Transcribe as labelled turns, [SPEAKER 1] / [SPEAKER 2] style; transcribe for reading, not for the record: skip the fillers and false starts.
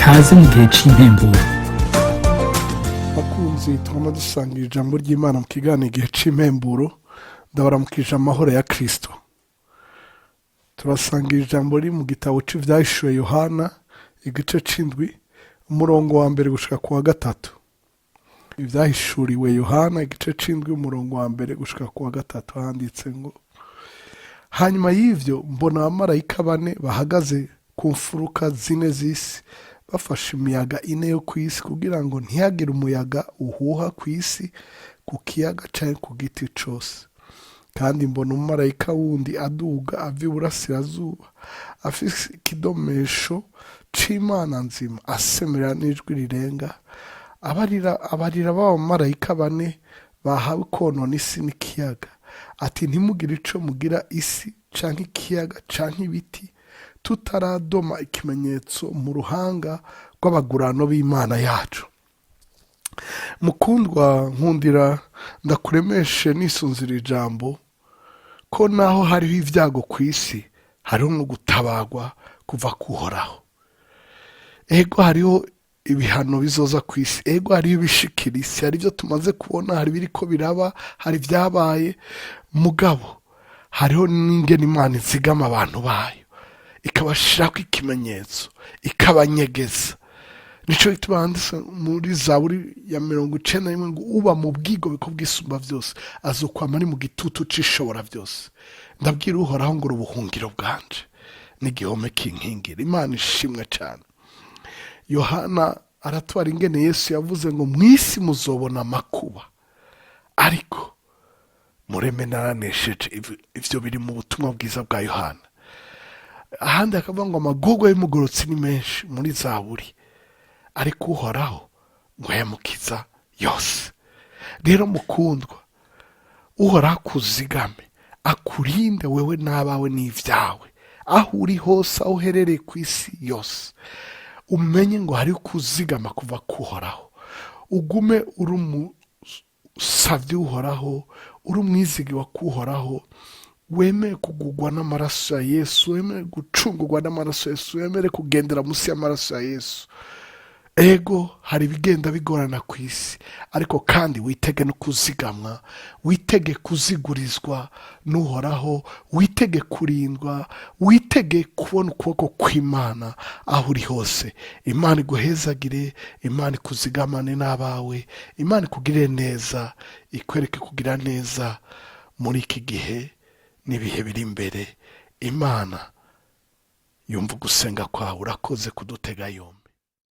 [SPEAKER 1] Kaze mu gihe c'impemburo.
[SPEAKER 2] Bakunzi tugomba dusangira ijambo ry'Imana mu kiganiro Igihe cy'impemburo, ndabaramukije amahoro ya Kirisito. Turasangira ijambo riri mu gitabo cy'Ibyahishuwe Yohana, igice c'indwi, umurongo wa mbere gushika ku wa gatatu. Ibyahishuriwe Yohana, igice c'indwi, umurongo wa mbere gushika ku wa gatatu, handitse ngo: "Hanyuma y'ivyo mbona abamarayika bane bahagaze ku mfuruka zine z'isi, bafashe imiyaga ine yo ku isi, kugira ngo ntihagire umuyaga uhuha ku isi, ku kiyaga canke ku giti cose. Kandi mbona umumarayika wundi aduga ava iburasirazuba, afise ikidomesho c'Imana nzima, asemerera n'ijwi rirenga, abarira ba bamarayika bane bahawe konona isi n'ikiyaga, ati: 'Ntimugire ico mugira isi canke ikiyaga canke ibiti, tutaradoma ikimenyetso mu ruhanga rw'abagurano b'Imana yacu.'" Mukundwa, nkundira ndakuremeshe nisunzira ijambo ko naho hariho ibyago ku isi, hariho no gutabagwa kuva kuhoraho. Ego, hariho ibihano bizoza ku isi. Ego, hariho ibishikira isi, hari ibyo tumaze kubona, hari ibiriko biraba, hari ibyabaye. Mugabo hariho n'ingene Imana izigama abantu bayo, ikabashirako ikimenyetso, ikabanyegeza. Nico gituma handitse muri Zaburi ya 91 ngo: "Uba mu bwigobeko bw'Isumba byose azokwama ari mu gitutu c'Ishobora byose. Ndabwira Uhoraho ngo: 'Uri ubuhungiro bwanje n'igihome kinkingira.'" Imana ishimwe cyane. Yohana aratwara ingene Yesu yavuze ngo: "Mu isi muzobona amakuba, ariko mureme, naranesheje." Ivyo biri mu Butumwa Bwiza bwa Yohana. Ahandi hakavuga ngo: "Amagorwa y'umugorotsi ni menshi", muri Zaburi, ariko Uhoraho ngo ayamukiza yose. Rero mukundwa, Uhoraho akuzigame, akurinde wewe n'abawe n'ibyawe, aho uri hose, aho uherereye ku isi yose. Umenye ngo hariho kuzigama kuva kuhoraho. Ugume uri umusavyi Uhoraho, uri umwizigi wa kuhoraho, wemere kugugwa n'amaraso ya Yesu, wemere gucungurwa n'amaraso ya Yesu, wemere kugendera munsi y'amaraso ya Yesu. Ego, hari ibigenda bigorana ku isi, ariko kandi witege no kuzigamwa, witege kuzigurizwa n'Uhoraho, witege kurindwa, witege kubona ukuboko kw'Imana aho uri hose. Imana iguhezagire, Imana ikuzigamane n'abawe, Imana ikugirire neza, ikwereke kugira neza muri iki gihe n'ibihe biri imbere. Imana yumva ugusenga kwawe. Urakoze kudutega yombi.